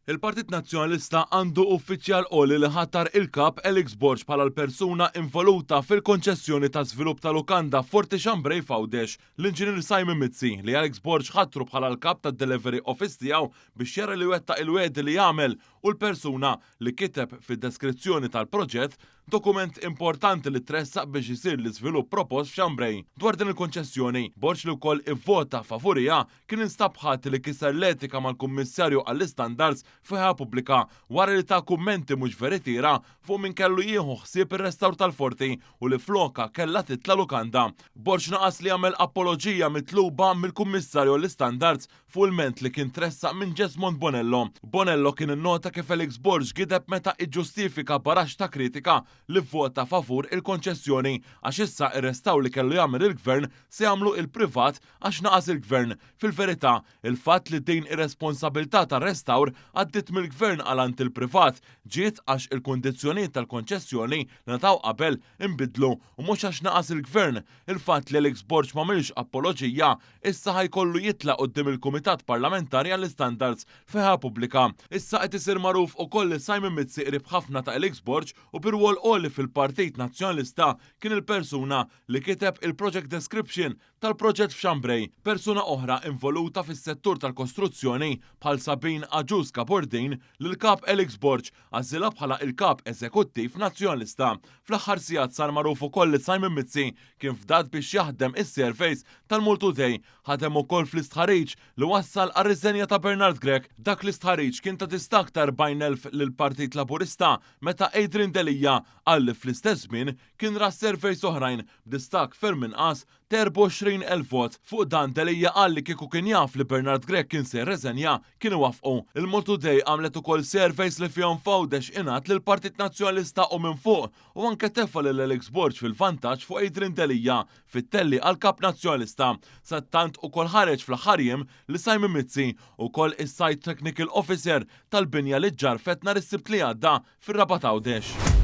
Il-Partit Nazzjonalista għandu uffiċjal għoli li ħatar il-Kap Alex Borg bħala l-persuna involuta fil-konċessjoni ta' żvilupp ta' lukanda f'Forti Chambray f'Għawdex, l-Inġinier Simon Mizzi, li Alex Borg ħatru bħala l-Kap tad-Delivery Office tiegħu biex jara li jwettaq il-wegħdi li għamel u l-persuna li kiteb fid-deskrizzjoni tal-proġett Dokument importanti li tressaq biex isir l-iżvilupp propost f'Chambray. Dwar din il-konċessjoni, Borg li wkoll ivvota favuriha kien instab ħati li kiser l-etika mal-Kummissarju għall-Istandards f'ħajja pubblika wara li ta kummenti mhux veritiera fuq min kellu jieħu ħsieb ir-restawr tal-forti u li flokha kellha titla' lukanda. Borg naqas li jagħmel apoloġija mitluba mill-Kummissarju għall-Istandards fuq ilment li kien tressaq minn Jesmond Bonello. Bonello kien innota kif Alex Borg gideb meta iġġustifika baraxx ta' kritika li vvota favur il-konċessjoni għax issa ir-restawr li kellu jagħmel il-Gvern se jagħmlu il-privat għax naqas il-Gvern. Fil-verità, il-fatt li din ir-responsabilità tar-restawr għaddiet mill-Gvern għal għand il-privat ġiet għax il-kundizzjonijiet tal-konċessjoni li ngħataw qabel inbidlu u mhux għax naqas il-Gvern. Il-fatt li Alex Borg m'għamilx apoloġija issa ħa jkollu jitla' quddiem il-Kumitat Parlamentari għall-Istandards f'Ħeha Pubblika. Issa qed isir magħruf ukoll li Simon Mizzi qrib ħafna ta' Alex Borg u bi rwol għoli fil-Partit Nazzjonalista kien il-persuna li kiteb il-project description tal-proġett f'Chambray. Persuna oħra involuta fis-settur tal-kostruzzjoni bħal Sabine Agius Gabordin li l-Kap Alex Borg għażilha bħala il-Kap Eżekuttiv Nazzjonalista. Fl-aħħar sigħat sar magħruf ukoll li Simon Mizzi kien fdat biex jaħdem is-surveys tal-Maltoday. Ħadem ukoll fl-istħarriġ li wassal għar-riżenja ta' Bernard Grech. Dak l-istħarriġ kien ta' distakk ta' 40,000 lill-Partit Laburista meta Adrian Delia qal li fl-istess żmien kien ra surveys oħrajn b'distakk ferm inqas ta' 24,000 vot. Fuq dan Delia qal li kieku kien jaf li Bernard Grech kien se jirreżenja, kien iwaffqu. Il-Maltoday għamlet ukoll surveys li fihom f'Għawdex ingħad li l-Partit Nazzjonalista hu minn fuq u anke tefa' lil Alex Borg fil-vantaġġ fuq Adrian Delia fit-telli għal Kap Nazzjonalista. Sattant ukoll ħareġ fl-aħħar jiem li Simon Mizzi, ukoll is-Site Technical Officer tal-binja li ġġarrfet nhar is-Sibt li għadda fir-Rabat Għawdex.